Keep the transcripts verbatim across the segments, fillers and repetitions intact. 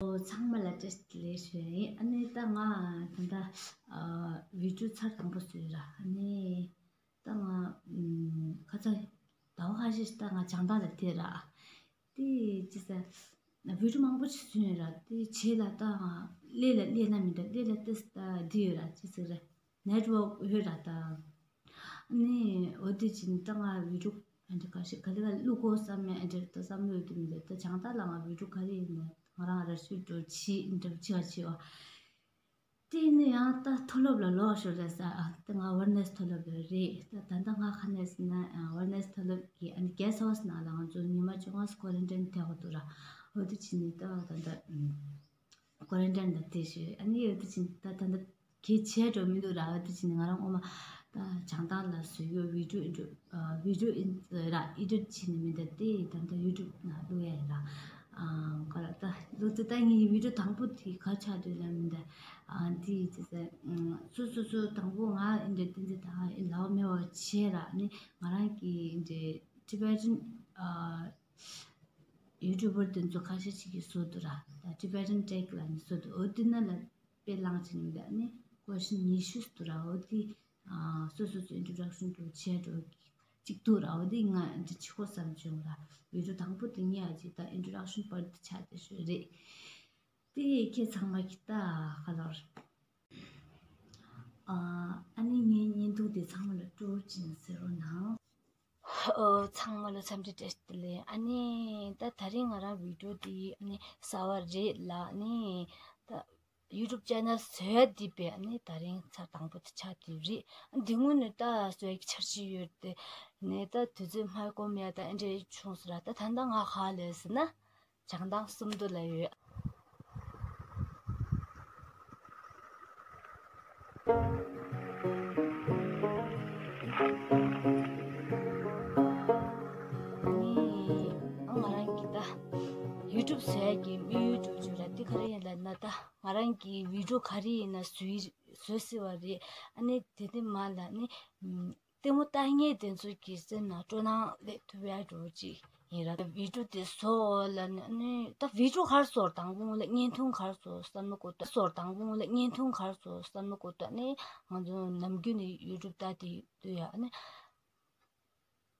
ཨོ། ཚང་མ་ལ་བཀྲ་ཤིས་བདེ་ལེགས་ཞུ་ཡ་ཡིན། ཨ་ནི་ད་ང་ད་ལྟ་ཨ་བི་ཌིའོ་ཚར་དང་པོ་བཟོས་ར། ཨ་ནི་ད་ང་ཨམ་ཁ་ཚ་ཟླ་བ་ཁ་ཤས་ཤིག་ད་ང་བྱང་ཐང་ལ་བསྡད་ར། དེ་ཅི་ཟེར་བི་ཌིའོ་མང་པོ་ཞིག་བཟོས་ཡོད་ར། དེ་རྗེས་ལ་ད་ང་ལས་ལ་སླེབས་ན་མི་འདྲ། ལས་ལ་ལྟས་ད་འདི་ཡོད་ར། ཅི་ཟེར་ར། ནེཊ་ཝོག་ཡོད་ར་ད། ཨ་ནི་འོ་དེ་བྱས་ནས་ད་ང་བི་ཌིའོ་ཨ་འདྲ་ཁ་ཤས་ག་ལེ་ག་ལེ་བླུག་དགོས་བསམ་མེད། ཨ་འདྲ་ད་བསམ་བློ་ཡོད་དུ་མི་འདུག་ད་བྱང་ཐང་ལ་ང་བི་ཌིའོ་ག་རེ་ཡིན་ན་ང་རང་ར་ཤུ་འགྲོ་ཆི་འདྲ་ཆི་བ་ཆི་བ། དེ་ནི་ཡང་ད་མཐོ་སློབ་ལ་ལོག་ཤོར་རེད་ས། ཨ་ད་ང་ཝེ་ནེ་སི་མཐོ་སློབ་ལ་རེད། ད་ད་ལྟ་ང་ག་ནས་ཟེར་ན་ཝེ་ནེ་སི་མཐོ་སློབ་ཀྱི་ཨ་ནི་གེ་སི་ཊི་ཧའོ་སི་ནང་ལ་ང་ཚོ་ཉི་མ་བཅོ་ལྔ་ཀོ་རན་ཊིན་བསྡད་དགོས་འདུག་ར། འོ་དེ་བྱས་ནས་ད་ད་ལྟ་ཀོ་རན་ཊིན་ལ་བསྡད་ཤོད། ཨ་ནི་འོ་དེ་བྱས་ནས་ད་ད་ལྟ་གལ་ཆེ་འགྲོ་མི་འདུག་ར། འོ་དེ་བྱས་ནས་ང་རང་ངོ་མ་ད་བྱང་ཐང་ལ་བཟོས་ཡོད་བི་ཌིའོ་ཨེ་ཌི་ཨ་བི་ཌིའོ་ཨེ་ཌི་ར་ཨེ་ཌིཊ་བྱས་ནས་མི་འདུག་དེ་ད་ལྟ་ཡུ་ཊུབ་ནང་བླུག་ཡ་ཡིན་ར། ཨ་ག་ར་ད་བླུག་དུས་ད་ངའི་བི་ཌིའོ་དང་པོ་དེ་ག་ཆགས་འདུག་ལབ་མི་འདུག་ཨ་དེ་ཅི་ཟེར་སོ་སོ་སོ་དང་པོ་ང་ཨེ་འདྲ་བསྟན་འཛིན་དང་ཨེ་ལའོ་མེ་བ་བྱས་ར། ཨ་ནི་ང་རང་གི་ཨེ་འདྲ་ཊི་བེ་ཊན་ཨ་ཡུ་ཊུབ་པར་དེ་ཚོ་ཁ་ཤས་ཤིག་གིས་བཟོ་འདུག་ར། ད་ཊི་བེ་ཊན་ཊེག་ལབ་ནས་བཟོ་འདུག་འོ་དེ་ན་ལ་དཔེ་བླངས་བྱས་ནས་ཨ་ནི་ཀོ་ཤན་ཉི་ཤུ་འདུག་ར། འོ་དེ་ཨ་སོ་སོ་སོ་ཨིན་ཊྲོ་ཌག་ཤན་དུ་བྱས་འགྲོ་གཅིག་འདུག་ར། འོ་དེ་ང་འདི་བྱེད་དགོས་བསམ་བྱུང་ར། བི་ཌིའོ་དང་པོ་དེ་ངས་ཨ་ཅིག་ད་ཨིན་ཊྲོ་ཌག་ཤན་པར་དེ་ཆགས་བསྡད་ཤོད་རེད། དེ་ཁྱེད་ཚང་མ་གི་ད་ག་ལོར་ཨ་ཨ་ནི་ངའི་བརྙན་ཐུང་དེ་ཚང་མ་ལ་སྤྲོ་བོ་ཅན་ཟེར་རོ་ནང་། ཨོ། ཚང་མ་ལ་འཚམས་འདྲི་བཀྲ་ཤིས་བདེ་ལེགས། ཨ་ནི་ད་ད་རིང་ང་རང་བི་ཌིའོ་འདི་ཨ་ནི་གསར་པ་རེད་ལ། ཨ་ནི་ད་ཡུ་ཊུབ་ཅེ་ནལ་བཟོ་ཡ་འདི་དཔེ་ཨ་ནི་ད་རིང་ཚར་དང་པོ་དེ་ཆགས་བསྡད་རེད། འདི་སྔོན་ནས་ད་བཟོ་ཡ་གི་འཆར་གཞི་ཡོད་དེ་ནས་ད་དུས་ཚོད་མ་སྒོམ་ཡ་ད་ཨེ་འདྲ་བྱུང་ཟེར་ར། ད་ད་ལྟ་ང་ག་ལ་ཡོད་ཟེར་ན། བྱང་ཐང་སུམ་མདོ་ལ་ཡོད། ཨ་ནི་ང་རང་གི་ད་ཡུ་ཊུབ་བཟོ་ཡ་གི་དམིགས་ཡུལ་འགྲོ་རྒྱུ་ར་དེ་ག་རེ་ཡིན་ལབ་ན། ད་ང་རང་གི་བི་ཌིའོ་ག་རེ་ཡིན་ན་བཟོས་བཟོས་སྲིད་པ་རེད། ཨ་ནི་དེ་དེ་མ་ལ་ནི་ལྟད་མོ་ལྟ་མཁན་དེ་ཚོ་གི་སེམས་ནང་སྤྲོ་སྣང་སླེབས་ཐུབ་ཡ་འགྲོ་ཅིག་ཡིན་ར། ད་བི་ཌིའོ་དེ་བཟོ་ལ་ནི་ནི་ད་བི་ཌིའོ་ག་རེ་བཟོ་དང་པོ་ལ་བརྙན་ཐུང་ག་རེ་བཟོ་བསམ་བློ་འཁོར་ད། བཟོ་དང་པོ་ལ་བརྙན་ཐུང་ག་རེ་བཟོ་བསམ་བློ་འཁོར་ད་ནི་ང་ཚོ་ནམ་རྒྱུན་ནས་ཡུ་ཊུབ་ལྟ་དེ་ལྟོས་ཡ་ནི་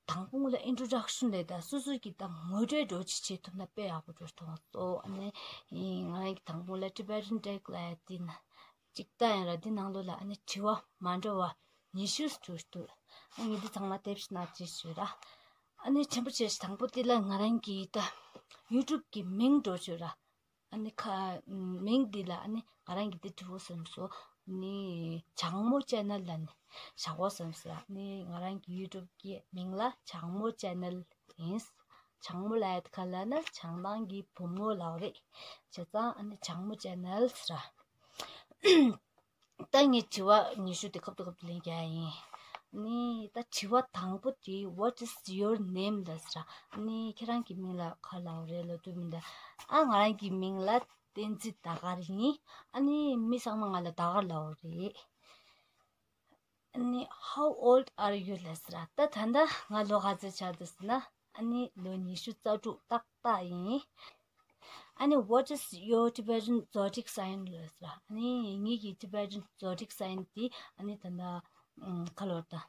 དང་པོ་ལ་ཨིན་ཊྲོ་ཌག་ཤན་ལས་ད་སོ་སོ་གི་ད་ངོ་སྤྲོད་འགྲོ་ཅིག་བྱེད་ཐུབ་ན་དཔེ་ཡག་པོ་འགྲོ་ཐོང་སོ། ཨ་ནི་ང་རང་གི་དང་པོ་ལ་ཊི་བེ་ཊན་ཊེག་ལ་ཡ་དེ་ན་ཅིག་ལྟ་ཡིན་ར། དེ་ནང་ལོགས་ལ་ཨ་ནི་དྲི་བ་མ་འདྲ་བ་ཉི་ཤུ་འགྲོ་འདུག་ཨ་ངས་འདི་ཚང་མ་དེབ་ཞིག་ནང་བྲིས་ཡོད་ར། ཨ་ནི་ཆེན་པོ་བྱས་ཤིག་དང་པོ་དེ་ལ་ང་རང་གི་ད་ཡུ་ཊུབ་གི་མིང་འགྲོ་ཡོད་ར། ཨ་ནི་ཁ་མིང་འདི་ལ་ཨ་ནི་ང་རང་གི་འདི་འབྲི་དགོས་བསམ་སོང་། ཨ་ནི་བྱང་མོ་ཅེ་ནལ་ལབ་ནས་བཞག་དགོས་བསམ་སོང་། ཨ་ནི་ང་རང་གི་ཡུ་ཊུབ་གི་མིང་ལ་བྱང་མོ་ཅེ་ནལ་ཡིན། བྱང་མོ་ལབ་ཡ་དེ་ག་ལབ་ན་བྱང་ཐང་གི་བུ་མོ་ལབ་རེད། བྱས་ཙང་ཨ་ནི་བྱང་མོ་ཅེ་ནལ་ཟེར་ར། ད་ངས་དྲི་བ་ཉི་ཤུ་དེ་ཁ་ཐུག་ཁ་ཐུག་ལན་རྒྱག་ཡ་ཡིན། ཨ་ནི་ད་དྲི་བ་དང་པོ་དེ། What is your name? ལབ་ཟེར་ར། ཨ་ནི་ཁྱེད་རང་གི་མིང་ལ་ག་ལབ་རེད་ལབ་དུས་མི་འདུག་ཨ་ང་རང་གི་མིང་ལ་བསྟན་འཛིན་ཟླ་དཀར་ཡིན། ཨ་ནི་མི་ཚང་མ་ང་ལ་ཟླ་དཀར་ལབ་རེད། ཨ་ནི་How old are you? ལབ་ཟེར་ར། ད་ད་ལྟ་ང་ལོ་ག་ཚོད་ཆགས་འདུག་ཟེར་ན། ཨ་ནི་ལོ་ཉི་ཤུ་རྩ་དྲུག་ཏག་ཏག་ཡིན། ཨ་ནི་What is your Tibetan zodiac sign? ལབ་ཟེར་ར། ཨ་ནི་ངེད་ཀྱི་Tibetan zodiac sign དེ་ཨ་ནི་ད་ལྟ་ཨམ་ག་ལབ་ད།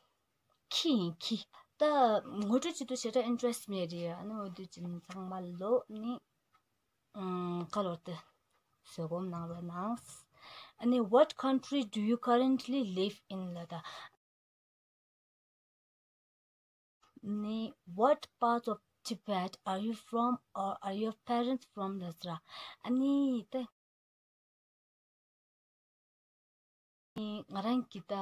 ཁྱི་ཡིན་ཁྱི། ད་ངོ་སྤྲོད་བྱེད་དུས་ཞེ་དྲག་ཨིན་ཊི་རེ་སི་མེད་རེད། ཨ་ནི་འོ་དུས་ཅིག་ཚང་མ་ལོ་ནི་ཨམ་ག་ལབ་ད། བཟོད་སྒོམ་གནང་རོགས་གནང་། ཨ་ནི་What country do you currently live in? ལབ་ད། ནི་What part of Tibet are you from or are your parents from? ལབ་ཟེར་ར། ཨ་ནི་ད་ནི་ང་རང་གི་ད་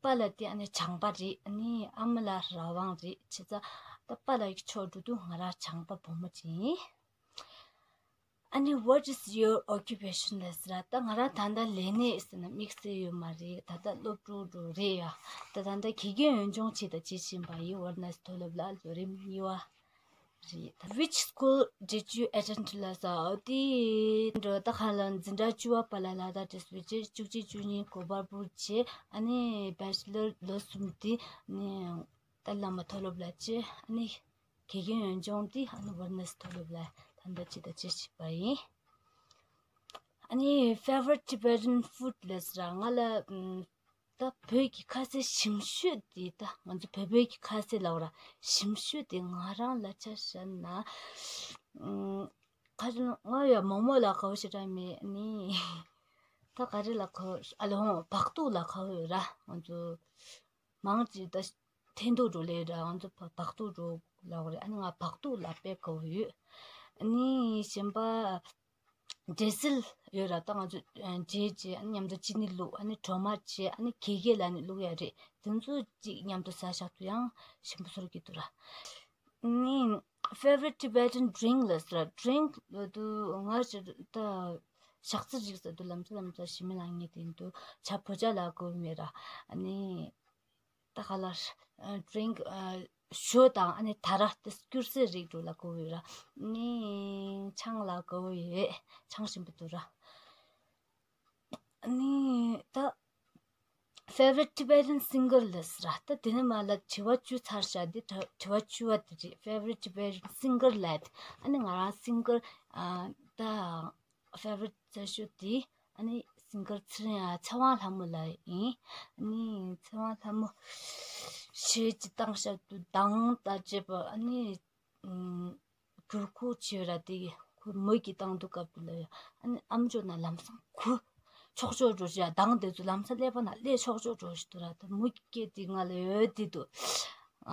པཱ་ལགས་དེ་ཨ་ནི་བྱང་པ་རེད། ཨ་ནི་ཨ་མ་ལགས་ར་ཝང་རེད། བྱས་ཙང་ད་པཱ་ལགས་ཀྱི་ཕྱོགས་འགྲོ་དུས་ང་རང་བྱང་པ་བུ་མོ་ཅིག་ཡིན། ཨ་ནི་What is your occupation? ལབ་ཟེར་ར། ད་ང་རང་ད་ལྟ་ལས་གནས་ཟེར་ན་དམིགས་བསལ་ཡོད་མ་རེད། ད་ལྟ་སློབ་ཕྲུག་འགྲོ་རེད་ཡ། ད་ད་ལྟ་དགེ་རྒན་ཡོན་སྦྱོང་བྱེད་ད་བྱེད་བཞིན་པ་ཡིན། ཝ་ར་ཎ་སི་མཐོ་སློབ་ལ་ལོ་རིམ་གཉིས་པ་རེད། Which school did you attend? ལབ་ཟེར་ར། དེ་འགྲོ་ད་ག་ལ་འཛིན་གྲྭ་བཅུ་པ་བར་ལ་ལ་དྭགས་ཊི་ཨེས་བྷི་བྱས། བཅུ་གཅིག་བཅུ་གཉིས་གོ་པལ་པུར་བྱས། ཨ་ནི་བེ་ཅི་ལར་ལོ་གསུམ་དེ་ནི་ཏཱ་ལའི་བླ་མ་མཐོ་སློབ་ལ་བྱས། ཨ་ནི་དགེ་རྒན་ཡོན་སྦྱོང་དེ་ཨ་ནི་ཝ་ར་ཎ་སི་མཐོ་སློབ་ལ་ད་ལྟ་ཅི་ད་ཅི་བྱེད་པ་ཡིན། ཨ་ནི་favorite Tibetan food ལབ་ཟེར་ར། ང་ལ་ཨམ། ད་བོད་ཀྱི་ཁ་ཟས་ཞིམ་ཤོས་དེ། ད་ང་ཚོ་བོད་བོད་ཀྱི་ཁ་ཟས་ལབ་ར། ཞིམ་ཤོས་དེ་ང་རང་ལ་ཆ་བཞག་ན། ཨམ། ཁ་ཟས་ང་ཡ་མོག་མོག་ལ་དགའ་བོ་ཞེ་དྲག་མེད་ནི། ད་ག་རེ་ལ་དགའ་བོ། ཨ་ལེ་ཧོ། བག་ཐུག་ལ་དགའ་བོ་ཡོད་ར། ང་ཚོ་མང་ཆེ་ད་ཐེན་ཐུག་འགྲོ་ལེ་ར། ང་ཚོ་བག་ཐུག་འགྲོ་ལབ་རེད། ཨ་ནི་ང་བག་ཐུག་ལ་དཔེ་དགའ་བོ་ཡོད། ཨ་ནི་གཞན་པ་འབྲས་སིལ་ཡོད་ར། ད་ང་ཚོ་འབྲས་བྱས། ཨ་ནི་མཉམ་དུ་ཅི་ནི་བླུགས། ཨ་ནི་གྲོ་མ་བྱས། ཨ་ནི་གེ་གེ་ལ་ནི་བླུགས་ཡ་རེད། དེ་ཚོ་གཅིག་མཉམ་དུ་ཟ་བཞག་ཏུ་ཡང་ཞིམ་པོ་ཚོར་གྱི་འདུག་ར། ནི་favorite Tibetan drink ལབ་ཟེར་ར། drink ལབ་དུས་ང་ཞིག་ད་ཞག་ཚི་རིགས་ཟེར་དུས་ལམ་ཚ་ལམ་ཚ་ཞི་མི་ལ་ངེས་དེ་འདུག་ཇ་བོ་ཇ་ལ་དགོས་མེད་ར། ཨ་ནི་ད་ག་ལ་drink ཞོ་དང་། ཨ་ནི་ད་ར་དེ་སྐྱུར་ཟས་རིགས་འགྲོ་ལ་དགོས་ཡོད་ར། ནི་ཆང་ལ་དགོས་ཡོད། ཆང་ཞིམ་པོ་འདུག་ར། ནི་ད་favorite Tibetan singer ལབ་ཟེར་ར། ད་དེ་ནས་མ་ལ་དྲི་བ་བཅུ་ཚར་བཞག་འདི་དྲི་བ་བཅུ་བ་དེ་རེད། favorite Tibetan singer ལབ། ཨ་ནི་ང་རང་singer ཨ་ད་favorite ཆེ་ཤོས་དེ་ཨ་ནི་singer ཚེ་རིང་ཨ་ཚེ་དབང་ལྷ་མོ་ལགས་ཡིན། ཨ་ནི་ཚེ་དབང་ལྷ་མོ་གཞས་ཅིག་བཏང་བཞག་དུས་གདངས་དང་བཅས་པ། ཨ་ནི་ཨམ། འགྱུར་ཁུག་བྱས་ར། དེ་ཁོ་མོ་གིས་བཏང་དུས་སྐབས་དེ་ལ་ཡ། ཨ་ནི་ཨམ་ཅོག་ནང་ལམ་སང་ཁུ་ཆོག་ཆོག་འགྲོ་ཞིག་ཡ། གདངས་དེ་ཚོ་ལམ་སང་ཀླད་པ་ནང་སླེབས་ཆོག་ཆོག་འགྲོ་ཞིག་འདུག་ར། ད་མོ་གི་སྐད་དེ་ང་ལ་ཡོད་དེ་འདུག་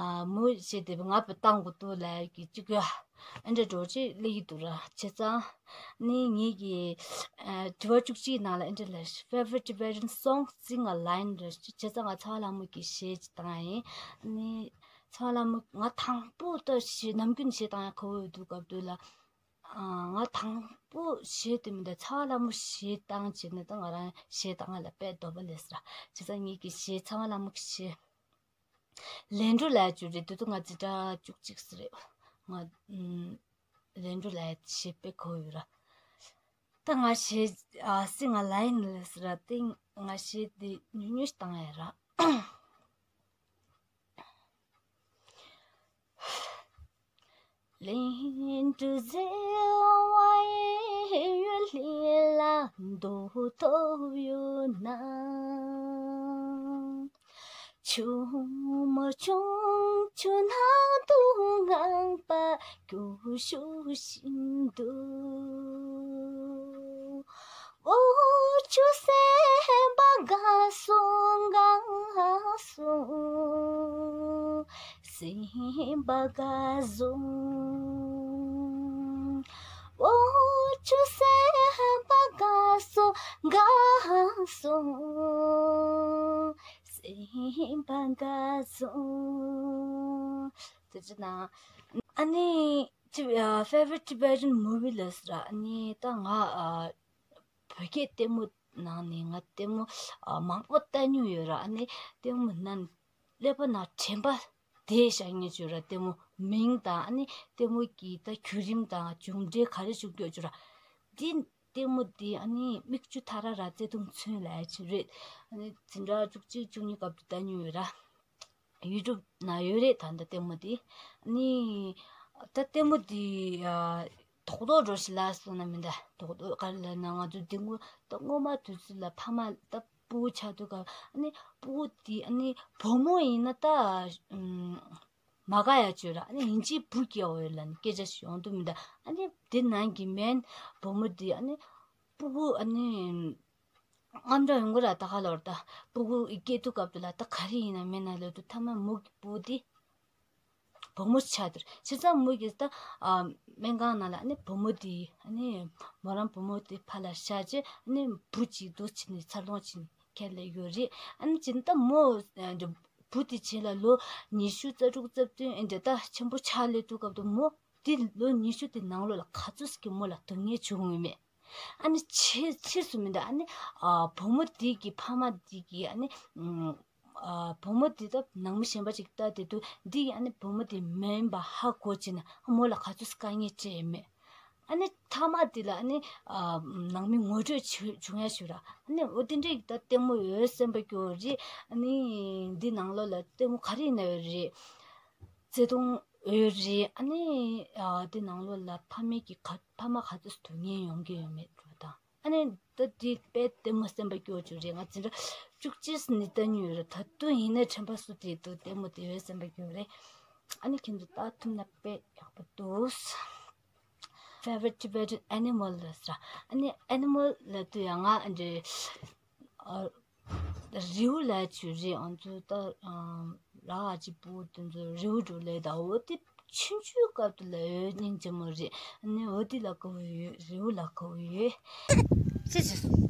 ཨ་མོ་གཞས་དེ་ང་བས་བཏང་དགོས་འདུག་ལབ་ཀྱི་གཅིག་ཡ། ཨེ་འདྲ་འགྲོ་ཅིག་སླེབས་ཀྱི་འདུག་ར། བྱས་ཙང་ནི་ངེད་ཀྱི་ཨ་དྲི་བ་བཅུ་གཅིག་ནང་ལ་ཨེ་འདྲ་ལབ། favorite Tibetan song sing a line རེད། བྱས་ཙང་ང་ཚེ་དབང་ལྷ་མོ་གི་གཞས་ཅིག་བཏང་ཡ་ཡིན། ནི་ཚེ་དབང་ལྷ་མོ་ང་དང་པོ་ད་གཞས་ནམ་རྒྱུན་གཞས་བཏང་ཡ་དགའ་བོ་ཡོད་དུས་སྐབས་དེ་ལ། ཨ་ང་དང་པོ་གཞས་དེ་མིན་ད་ཚེ་དབང་ལྷ་མོ་གཞས་བཏང་བྱས་ནས་ད་ང་རང་གཞས་བཏང་ཡ་ལ་དཔེ་འདོད་པ་སླེབས་སོང་ར། བྱས་ཙང་ངེད་ཀྱི་གཞས་ཚེ་དབང་ལྷ་མོ་གི་གཞས་ལན་གྲུ་ལབ་ཡ་ཅིག་རེད། དེ་དུས་ང་འཛིན་གྲྭ་བཅུ་གཅིག་ཙམ་རེད། ང་ཨམ། ལན་གྲུ་ལབ་ཡ་གཞས་དཔེ་དགའ་བོ་ཡོད་ར། ད་ང་གཞས་ཨ་sing a line ལབ་ཟེར་ར། དེ་ང་གཞས་དེ་ཉུང་ཉུང་ཞིག་བཏང་ཡ་ར། ལན་གྲུ་ཟེར་བ་ཡི་ཡུལ་ལ་འདུག་ཐོབ་ཡོད་ན། ཆུ་མོ་ཆུང་ཆུང་ནང་དུ་ངང་པ་རྒྱུག་ཤུགས་བཞིན་དུ། འོ་ཆུ་སེམས་པ་དགའ་སོང་དགའ་སོང་། སེམས་པ་དགའ་སོང་། འོ་ཆུ་སེམས་པ་དགའ་སོང་དགའ་སོང་། སེམས་པ་དགའ་སོང་། དེ་ཚོ་ན། ཨ་ནི་ཅི་ཨ་favorite Tibetan movie ལབ་ཟེར་ར། ཨ་ནི་ད་ང་ཨ་བོད་སྐད་ལྟད་མོ་ནང་ནས་ང་ལྟད་མོ་ཨ་མང་པོ་ལྟ་མྱོང་ཡོད་ར། ཨ་ནི་ལྟད་མོ་ནང་ཀླད་པ་ནང་དྲན་པ་བསྡད་བཞག་མཁན་ཅིག་ཡོད་ར། ལྟད་མོ་མིང་དང་ཨ་ནི་ལྟད་མོ་གི་ད་བརྒྱུད་རིམ་དང་མཇུག་འབྲས་ག་རེ་བྱུང་ཡོད་ཅིག་ཡོད་ར། འདི་ལྟད་མོ་འདི་ཨ་ནི་མིག་ཆུ་ཐར་ར་ར་བརྩེ་དུང་མཚོན་ལབ་ཡ་ཅིག་རེད། ཨ་ནི་འཛིན་གྲྭ་བཅུ་གཅིག་བཅུ་གཉིས་སྐབས་དུ་ལྟ་མྱོང་ཡོད་ར། YouTube ན་ཡོད་རེད་ད་ལྟ་ལྟད་མོ་དེ། ནི་ད་ལྟད་མོ་དེ་ཨ་རྡོག་རྡོག་འགྲོ་ཞིག་ལ་སོང་ན་མིན་ད། རྡོག་རྡོག་ག་རེ་ལབ་ན། ང་ཚོ་དེ་སྔོན་ད་སྔོན་མ་དུས་ཚོད་ལ་ཕ་མ་ད་སྤུ་གུ་ཆགས་དུས་སྐབས་ཨ་ནི་སྤུ་གུ་དེ་ཨ་ནི་བུ་མོ་ཡིན་ན་ད་ཨམ་མ་དགའ་ཡ་ཅིག་ཡོད་ར། ཨ་ནི་ཡིན་གཅིག་བུ་སྐྱེ་བ་ཡོད་ལབ་ནི་སྐད་ཆ་ཞིག་ཡོང་དུས་མིན་ད། ཨ་ནི་དེ་ནང་གི་main བུ་མོ་དེ་ཨ་ནི་སྤུ་གུ་ཨ་ནི་དངངས་སྐྲག་ཡོང་གི་ར། ད་ག་ལོར་ད་སྤུ་གུ་སྐྱེ་དུས་སྐབས་དུ་ལ་ད་ག་རེ་ཡིན་ན་མིན་ན་ལབ་དུས་ཐ་མ་མོ་གི་སྤུ་གུ་དེ་བུ་མོ་ཆགས་དུས་བྱས་ཙང་མོ་གིས་ད་ཨ་སྨན་ཁང་ནང་ལ་ཨ་ནི་བུ་མོ་དེ་ཨ་ནི་མོ་རང་བུ་མོ་དེ་ཕར་ལ་བཞག་བྱས་ཨ་ནི་བུ་གཅིག་འདུག་བྱས་ནས་འཚར་ལོངས་བྱས་ནས་ཁྱེར་ལ་ཡོད་རེད། ཨ་ནི་བྱས་ད་མོ་ཨ་བུ་དེ་བྱས་ལ་ལོ་ཉི་ཤུ་རྩ་དྲུག་རྩ་བདུན་ཨེ་འདྲ་ད་ཆེན་པོ་ཆགས་སླེབས་དུས་སྐབས་དུ་མོ་དེ་ལོ་ཉི་ཤུ་དེ་ནང་ལོགས་ལ་ག་ཚོད་ཀྱི་མོ་ལ་སྡུག་བསྔལ་བྱུང་ཡོད་མེད། ཨ་ནི་ཕྱིས་ཕྱིས་སུ་མི་འདུག་ཨ་ནི་ཨ་བུ་མོ་དེ་གི་ཕ་མ་དེ་གི་ཨ་ནི་ཨ་བུ་མོ་དེ་ད་ནང་མི་གཞན་པ་ཅིག་ལྟ་དེ་དུས་འདི་ཡི་ཨ་ནི་བུ་མོ་དེ་མིན་པ་ཧ་གོ་བྱས་ན་ཨ་མོ་ལ་ག་ཚོད་དཀའ་ངལ་སྤྲད་ཡོད་མེད། ཨ་ནི་མཐའ་མ་དེ་ལ་ཨ་ནི་ཨ་ནང་མི་ངོ་སྤྲོད་བྱུང་བྱུང་ཡ་ཞུ་ར། ཨ་ནི་འོ་དེ་འདྲའི་ད་ལྟད་མོ་ཡོད་སེམས་པ་སྐྱོ་རེད། ཨ་ནི་འདི་ནང་ལོགས་ལ་ལྟད་མོ་ག་རེ་ཡིན་ན་ཡོད་རེད། བརྩེ་དུང་ཡོད་རེད། ཨ་ནི་ཨ་དེ་ནང་ལོགས་ལ་ཕ་མེས་ཀྱི་ཁ་ཕ་མ་ག་ཚོད་སྡུག་བསྔལ་ཡོང་གི་ཡོད་མེད་འགྲོ་དང་ ཨ་ནི་ད་དེ་དཔེ་ལྟད་མོ་སེམས་པ་སྐྱོ་བཅུག་རེད། ང་འཛིན་གྲྭ་བཅུ་གཅིག་ནས་ལྟ་མྱོང་ཡོད་རེད། ད་དུང་ཡིན་ན་དྲན་པ་གསོ་དེ་དུ་ལྟད་མོ་དེ་ཡོད་སེམས་པ་སྐྱོ་རེད། ཨ་ནི་ཁྱེད་ཚོ་ལྟ་ཐུབ་ན་དཔེ་ཡག་པོ་འདུག Favorite Tibetan animal ལ་ཟེར། ཨ་ནི་animal ལ་དུ་ཡང་ང་འདྲེ་རིའུ་ལ་ཆུ་རེད། ཨང་ཚོ་ལྟ་ར་ཅི་པུ་དུ་ཚོ་རིའུ་འགྲོ་ལས་ད་འོ་དེ་ཆུང་ཆུང་སྐབས་དུ་ལ་ཡོད་སྙིང་རྗེ་མོ་རེད། ཨ་ནི་འོ་དེ་ལ་ཁོ་ཡོད། རིའུ་ལ་ཁོ་ཡོད། ཅི་ཅི་སོང་།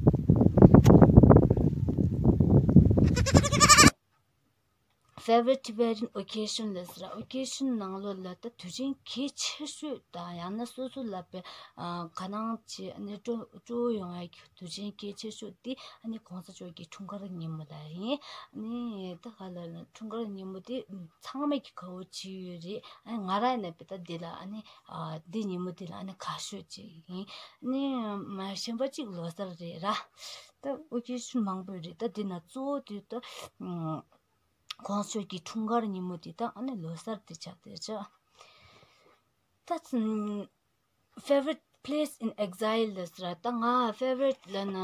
Favorite Tibetan occasion ལ་ཟེར། ཨོ་ཀེ་ཤན་ནང་ལོགས་ལ་ད་དུས་ཆེན་གལ་ཆེ་ཤོས་དང་ཡང་ན་སོ་སོ་ལ་དཔེ་ཨ་དགའ་སྣང་བྱེད་ཨ་ནི་སྤྲོ་སྤྲོ་བོ་ཡོང་ཡ་གི་དུས་ཆེན་གལ་ཆེ་ཤོས་དེ་ཨ་ནི་གོང་ས་མཆོག་གི་འཁྲུངས་སྐར་ཉིན་མོ་ལ་ཡིན། ཨ་ནི་ད་ག་ལ་ལ་འཁྲུངས་སྐར་ཉིན་མོ་དེ་ཚང་མས་ཀྱི་དགའ་བོ་བྱེད་ཡོད་རེད། ཨ་ནི་ང་རང་ཡིན་ན་དཔེ་ད་འདི་ལ་ཨ་ནི་ཨ་འདི་ཉིན་མོ་དེ་ལ་ཨ་ནི་དགའ་ཤོས་ཅིག་ཡིན། ཨ་ནི་མ་གཞན་པ་གཅིག་ལོ་གསར་རེད་ར། ད་ཨོ་ཀེ་ཤན་མང་པོ་རེད། ད་འདི་ན་གཙོ་བོ་དེ་ད་ཨ། གོང་ས་མཆོག་གི་འཁྲུངས་སྐར་ཉིན་མོ་དེ་དང་ཨ་ནི་ལོ་གསར་དེ་ཆགས་བསྡད་ཅག་ད་ཚ- favorite place in exile ལ་ཟེར། ད་ང་favorite ལ་ན་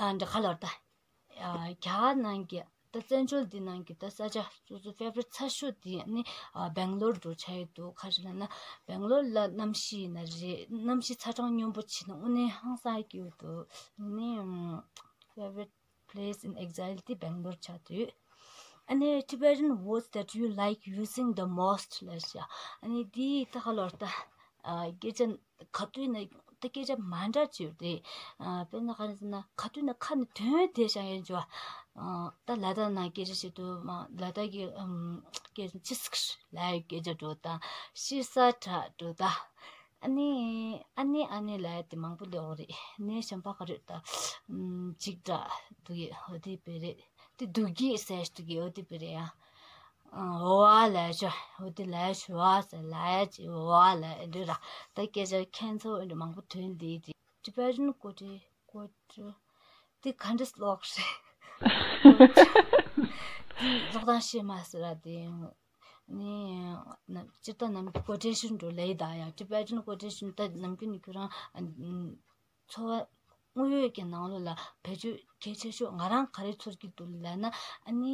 ཨ་འདྲ་ཁ་ལོར་ད་རྒྱ་གར་ནང་གི་ད་བཙན་བྱོལ་འདི་ནང་གི་ད་ས་ཆ་སོ་སོ་favorite ཚ་ཤོས་དེ་ཨ་ནི་སྦེང་ལོར་འགྲོ་ཆ་ཡོད་འདུག་ག་རེ་ལབ་ན་སྦེང་ལོར་ལ་གནམ་གཤིས་ན་རེད། གནམ་གཤིས་ཚ་གྲང་སྙོམས་པོ་བྱས་ན་དངོས་གནས་ཧང་སང་གི་ཡོད་འདུག་ཨ་ནི་favorite place in exile དེ་སྦེང་ལོར་ཆགས་འདུག་ཨ་ནི་Tibetan words that you like using the most ལ་ཤ། ཨ་ནི་དེའི་ད་ག་ལོར་ད་སྐད་ཆ་ག་དུས་ན་ད་སྐད་ཆ་མ་འདྲ་ཅིག་རེད། དཔེར་ན་ག་རེ་ཟེར་ན་ག་དུས་ན་ཁ་ནས་དོན་དེ་བྱ་ཡན་ཅོ། ད་ལ་དྭགས་ནང་སྐད་ཆ་བཤད་དུས་ལ་དྭགས་ཀྱི་སྐད་ཆ་ཅི་སྐ་ལ་སྐད་ཆ་འགྲོ་དང་ཤི་ས་དྲག་འགྲོ་ད། ཨ་ནི་ཨ་ནི་ཨ་ནི་ལབ་ཡ་དེ་མང་པོ་སླེབས་ཡོད་རེད། ནས་གཞན་པ་ག་རེ་ད་ཅིག་འདྲ་འདུག་ཡོད་འོ་དེ་དཔེ་རེད། དེ་འདུག་གི་ཟེར་འདུག་གི་འོ་དེ་དཔེ་རེད་ཡ། འོ་ཨ་ལབ་ཤོག་འོ་དེ་ལབ་ཤོག་ཨ་ཟེར་ལབ་ཡ་ཅིག་འོ་ཨ་ལབ་ཡ་འདི་ར། ད་སྐད་ཆ་ཁྱེད་ཚོ་འདི་མང་པོ་ཐོན་འདི་དེ་Tibetan ཀོ་ཏི་ཀོ་ཏི་དེ་ག་འདྲ་ལོག་རེད། ལོག་སྟངས་ཤེས་མ་ཟེར་ར་དེ། ནི་ན་སྤྱིར་བཏང་ནམ་རྒྱུན་ཀོ་ཏེ་ཤན་འགྲོ་ལེ་ད་ཡང་Tibetan ཀོ་ཏེ་ཤན་ད་ནམ་རྒྱུན་ནི་ཁྱོད་རང་འཚོ་བ་དངོས་ཡོད་ཀྱི་ནང་ལོགས་ལ་བེད་སྤྱོད་གལ་ཆེ་ཤོས་ང་རང་ག་རེ་ཚོར་གྱི་འདུག་ལབ་ན་ཨ་ནི་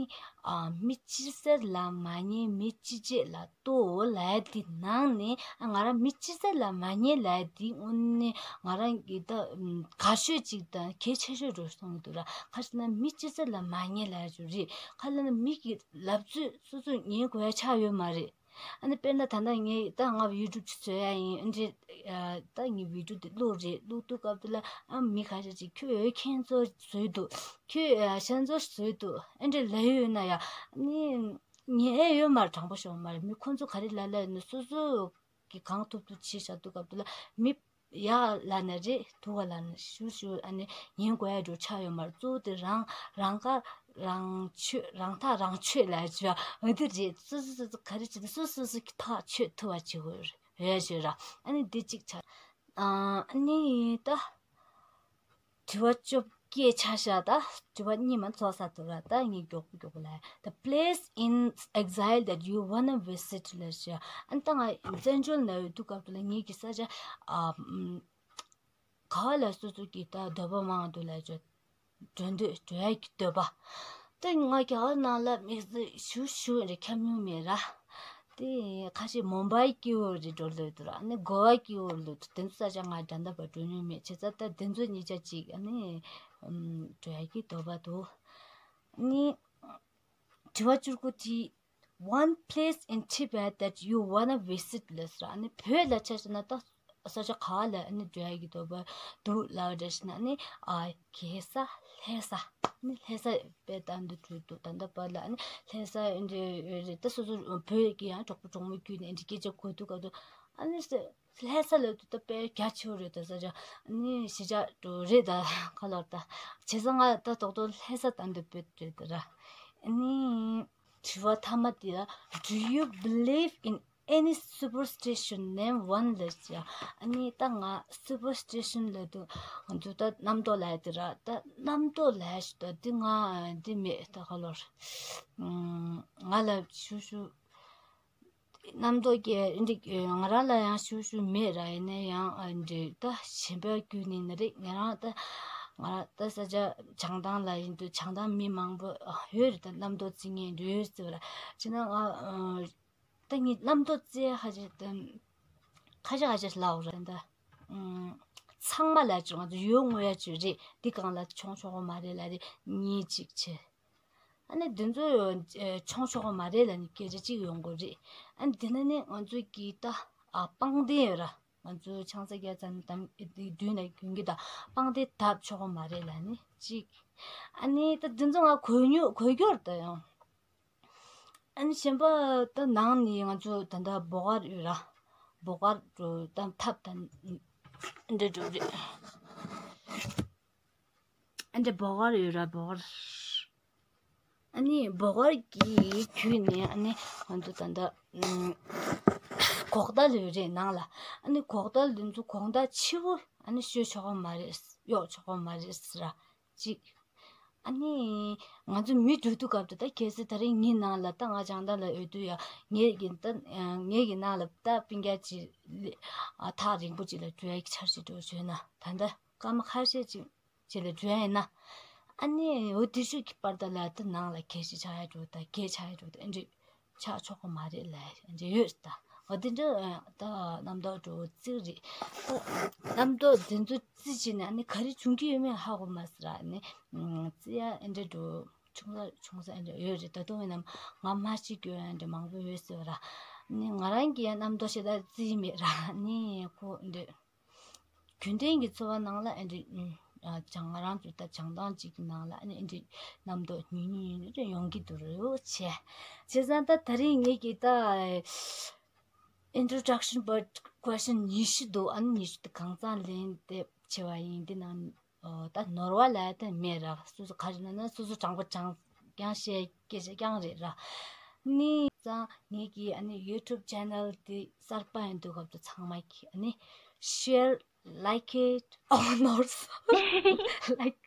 མི་ཅི་ཟེར་ལ་མ་ཉན་མི་ཅི་བྱེད་ལ་ལྟོས་ལབ་དེ་ནང་ནས་ང་རང་མི་ཅི་ཟེར་ལ་མ་ཉན་ལབ་དེ་དངོས་གནས་ང་རང་གི་ད་དགའ་ཤོས་ཅིག་དང་གལ་ཆེ་ཤོས་འགྲོ་སོང་གི་འདུག་ར། ག་རེ་ཟེར་ན་མི་ཅི་ཟེར་ལ་མ་ཉན་ལབ་ཅིག་རེད། ག་རེ་ལབ་ན་མི་གི་ལབ་ཚོད་སོ་སོ་ཉན་དགོས་ཡ་ཆགས་ཡོད་མ་རེད། ཨ་ནི་དཔེར་ན་ད་ལྟ་ངས་ད་ང་YouTube ཅིག་བཟོ་ཡ་ཡིན། ཨ་འདྲེ་ད་ངས་video དེ་བླུགས་རེད། བླུགས་དུས་སྐབས་དེ་ལ་ཨ་མི་ཁ་ཤས་ཅིག་ཁྱོད་ཁྱེད་ཚོ་བཟོས་འདུག་ཁྱོད་གཞན་ཚོ་བཟོས་འདུག་ཨ་འདྲེ་ལབ་ཡོད་ན་ཡ་ཨ་ནི་ཉན་ཡ་ཡོད་མ་རེད། དྲང་པོ་ཞོག་མ་རེད། མི་ཁོ་ཚོ་ག་རེ་ལབ་ལབ་ནི་སོ་སོ་གི་གང་ཐུབ་ཐུབ་བྱེད་བཞག་དུས་སྐབས་དེ་ལ་མི་ཡག་ལབ་ན་རེད། སྡུག་ག་ལབ་ན་ཞུ་ཞུ་ཨ་ནི་ཉན་དགོས་ཡ་འགྲོ་ཆགས་ཡོད་མ་རེད། གཙོ་བོ་དེ་རང་རང་ཁ་རང་ཆོད་རང་ཐག་རང་ཆོད་ལབ་ཡ་ཅིག་ཡོད་འོ་དེ་རེད། སོ་སོ་སོ་སོ་ག་རེ་བྱེད་ན་སོ་སོ་སོ་གི་ཐག་ཆོད་ཐུབ་པ་བྱེད་དགོས་རེད་ཞུ་ར། ཨ་ནི་འདི་གཅིག་ཆགས། ཨ་ནི་ད་དྲི་བ་བཅོ་བརྒྱད་ཆ་བཞག་ད་དྲི་བ་གཉིས་མ་ཚོགས་ས་དུ་ར། ད་ངས་མགྱོགས་པོ་མགྱོགས་པོ་ལབ། The place in exile that you wanna visit ལབ་ཤག་ཨ་ནི་ད་ང་བཙན་བྱོལ་ན་ཡོད་དུས་སྐབས་དུ་ལ་ངེད་ཀྱི་ས་ཆ་ཨ་ག་བ་ལ་སོ་སོ་གི་ད་འདོད་པ་མང་དུ་ལ་ཅོ་འགྲོ་འདོད་འགྲོ་ཡ་གི་འདོད་པ། ད་ང་རྒྱ་གར་ནང་ལ་དམིགས་བསལ་ཞུ་ཞུ་རེ་ཁྱབ་མྱོང་མེད་ར། དེ་ཁ་ཤས་མུམ་བྷའི་སྐྱིད་པོ་རེད་འགྲོ་ལོས་འདུག་ར། ཨ་ནི་གོ་བ་སྐྱིད་པོ་ལོས་འདུག་དེ་ཚོ་ས་ཆ་ང་ད་ལྟ་བར་འགྲོ་མྱོང་མེད། བྱས་ཙང་ད་དེ་ཚོ་གཉིས་ཆ་གཅིག་ཨ་ནི་ཨམ་འགྲོ་ཡ་གི་འདོད་པ་འདུག་ཨ་ནི་དྲི་བ་བཅུ་དགུ་དེ། One place in Tibet that you wanna visit ལབ་ཟེར། ཨ་ནི་བོད་ལ་ཆ་བཞག་ན་ད་ས་ཆ་ག་ལ་ཨ་ནི་འགྲོ་ཡ་གི་འདོད་པ་འདུག་ལབ་འདྲ་ཞིག་ན་ཨ་ནི་ཨ་རྒྱལ་ས་ལྷ་ས། ཨ་ནི་ལྷ་ས་དཔེ་ད་འདི་འགྲོ་འདུག་ད་ལྟ་བར་ལ་ཨ་ནི་ལྷ་ས་ཨ་འདྲ་རེད། ད་སོ་སོ་བོད་ཀྱི་ཡང་གྲོགས་པོ་གྲོགས་མོ་བརྒྱུད་ནས་ཨ་འདྲ་སྐད་ཆ་གོ་དུས་སྐབས་དུ་ཨ་ནི་ལྷ་ས་ལ་དུ་ད་དཔེ་རྒྱ་ཆེ་བོ་རེད། ད་ས་ཆ་ཨ་ནི་གཞིས་ཆགས་འགྲོ་རེད། ད་ག་ལོར་ད་བྱས་ཙང་ང་ད་ཏོག་ཏོག་ལྷ་ས་ད་འདི་དཔེ་རེད་ད་ར། ཨ་ནི་དྲི་བ་མཐའ་མ་དེ་ལ། Do you believe in any superstition? Name one ལབ་ཅིག་ཨ་ནི་ད་ང་superstition ལབ་དུས་ང་ཚོ་ད་རྣམ་རྟོག་ལབ་ཡ་དེ་ར། ད་རྣམ་རྟོག་ལབ་ཡ་ཞིག་ད་དེ་ང་འདི་མེད། ད་ག་ལོར་ང་ལ་ཞུ་ཞུ་ རྣམ་རྟོག་སྐྱེ་འདི་ང་རང་ལ་ཡང་ཤུགས་ཤུགས་མེད་ར། ཡིན་ན་ཡང་འདི་ད་གཞན་པ་བརྒྱུད་ནས་ནི་རེད། ང་རང་ད་ང་རང་ད་ས་ཆ་བྱང་ཐང་ལ་ཡིན་དུས་བྱང་ཐང་མི་མང་པོ་ཡོད་རེད། ད་རྣམ་རྟོག་རྩི་མཁན་འདྲ་ཡོད་ཟེར་བ་ར། བྱས་ན་ང་ད་ངས་རྣམ་རྟོག་རྩི་ཧ་ཅང་ད་ཁ་ཤས་ཁ་ཤས་ལབ་ར། ད་ཚང་མ་ལ་ཅིག་ང་ཚོ་ཡོད་ངོ་ཡ་ཅིག་རེད། འདི་གང་ལ་མཆོང་ཆོག་གི་མ་རེད་ལབ་རེད། གཉིས་གཅིག་བྱས། ཨ་ནི་འདི་ཚོ་མཆོང་ཆོག་གི་མ་རེད་ལབ་ནས་སྐད་ཆ་གཅིག་ཡོང་གི་རེད། ཨ་ནི་དེ་ནས་ནི་ང་ཚོ་གི་ད་ཨ་པང་གདན་ཡོད་ར། ང་ཚོ་ཆང་ས་རྒྱག་ཙམ་དང་མདུན་ན་གྱོན་གི་ད་པང་གདན་བརྡབ་ཆོག་གི་མ་རེད་ལབ་ནི་གཅིག་ཨ་ནི་ད་འདི་ཚོ་ང་གོ་མྱོང་གོ་རྒྱུ་རེད་ད་ཡང་། ཨ་ནི་གཞན་པ་ད་ནང་ནས་ང་ཚོ་ད་ལྟ་སྦོ་གར་ཡོད་ར། སྦོ་གར་འགྲོ་ད་ཐབ་ད་འདྲ་འགྲོ་རེད། ཨ་འདྲ་སྦོ་གར་ཡོད་ར། སྦོ་གར། ཨ་ནི་སྦོ་གར་གྱི་བརྒྱུད་ནས་ཨ་ནི་ང་ཚོ་ད་ལྟ་ཨུམ་གོག་ཏལ་ཡོད་རེད་ནང་ལ། ཨ་ནི་གོག་ཏལ་འདི་ཚོ་གོང་ད་ཆེ་བོ་ཨ་ནི་བཤོས་ཆོག་གི་མ་རེད། གཡོག་ཆོག་གི་མ་རེད་ཟེར་ར་གཅིག་ཨ་ནི་ང་ཚོ་མི་འགྲོ་དུས་སྐབས་དུ་ད་གལ་སྲིད་ད་རིང་ངའི་ནང་ལ་ད་ང་བྱང་ཐང་ལ་ཡོད་དུས་ཡ་ངའི་གི་ད་ངའི་གི་ནང་ལ་ད་སྤུན་ཀྱག་ཅིག་ལ་ཨ་ཐག་རིང་པོ་ཅིག་ལ་འགྲོ་ཡ་གི་འཆར་གཞི་འགྲོ་བྱོས་ན་ད་ལྟ་སྐར་མ་ཁ་ཤས་ཅིག་ཅིག་ལ་འགྲོ་ཡ་ཡིན་ན། ཨ་ནི་འོ་དེ་ཤུགས་ཀྱི་པར་ད་ལ་ད་ནང་ལ་གད་ཕྱིས་ཆགས་ཡ་འགྲོ་ད་གད་ཆགས་ཡ་འགྲོ་ད་ཨེ་འདྲ་ཆགས་ཆོག་གི་མ་རེད་ལ་ཨེ་འདྲ་ཡོད་ད། འོ་དེ་འདྲ་ད་རྣམ་རྟོག་འགྲོ་རྩིག་རེད། ད་རྣམ་རྟོག་དེ་ཚོ་རྩིས་བྱས་ནས་ཨ་ནི་ག་རེ་བྱུང་གི་ཡོད་མེད་ཧ་གོ་མ་སོང་ར། ཨ་ནི་རྩིས་ཡ་ཨེ་འདྲ་འགྲོ་ཆུང་ས་ཆུང་ས་ཨེ་འདྲ་ཡོད་རེད། ད་དུང་ཡིན་ནམ་ང་མ་ཤི་གྱོད་ཨེ་འདྲ་མང་པོ་ཡོད་ཟེར་བ་ར། ཨ་ནི་ང་རང་གི་ཡ་རྣམ་རྟོག་ཞེ་དྲག་རྩིས་མེད་ར། ཨ་ནི་ཁོ་ཨེ་འདྲ། རྒྱུན་ལྡན་གྱི་འཚོ་བ་ནང་ལ་ཨེ་འདྲ་ཨ་ཅང་ང་རང་ཚོ་ད་བྱང་ཐང་གཅིག་གི་ནང་ལ་ཨ་ནི་ཨེ་འདྲ་རྣམ་རྟོག་ཉུང་ཉུང་ཉུང་ཉུང་ཡོང་གི་འདུག་རེད་བྱས། བྱས་ཙང་ད་ད་རིང་ངེད་ཀྱི་ད་introduction but question ཉི་ཤུ་འདུག་ཨ་ནི་ཉི་ཤུ་དེ་གང་ཙམ་ལན་འདེབས་བྱས་པ་ཡིན། འདི་ནང་ད་ནོར་བ་ལབ་ཡ་དེ་མེད་ར། སོ་སོ་ག་རེ་ན་ན་སོ་སོ་དྲང་པོ་དྲང་རྐྱང་བཤད་སྐད་ཆ་རྐྱང་རེད་ར། ནི་ཙང་ངེད་ཀྱི་ཨ་ནི་YouTube channel དེ་གསར་པ་ཡིན་དུས་སྐབས་དུ་ཚང་མ་གི་ཨ་ནི་share, like it, honors, like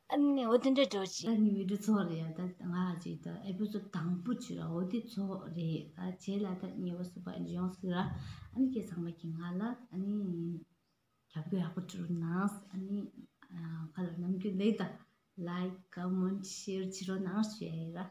ཨ་ནི་འོ་དེ་འདྲ་འགྲོ་ཅི། ད་ནི་བི་ཌི་ཡོ་ཚོགས་རེད་ཡ། ད་ང་ཅིག་ད་ཨེ་པི་སོ་ཌི་དང་པོ་ཅིག་ར་འོ་དེ་ཚོགས་རེད། ད་རྗེས་ལ་ད་ཉེ་བ་སུ་པ་ཡོང་སྲིད་ར། ཨ་ནི་ཁྱེད་ཚང་མ་གི་ང་ལ་ཨ་ནི། རྒྱབ་སྐྱོར་ཡག་པོ་སྤྲོད་རོགས་གནང་། ཨ་ནི་ཁ་ལ་ནམ་རྒྱུན་ལས་ད་like, comment, share བྱེད་རོགས་གནང་ཞུ་ཡ་ཡིན་ར།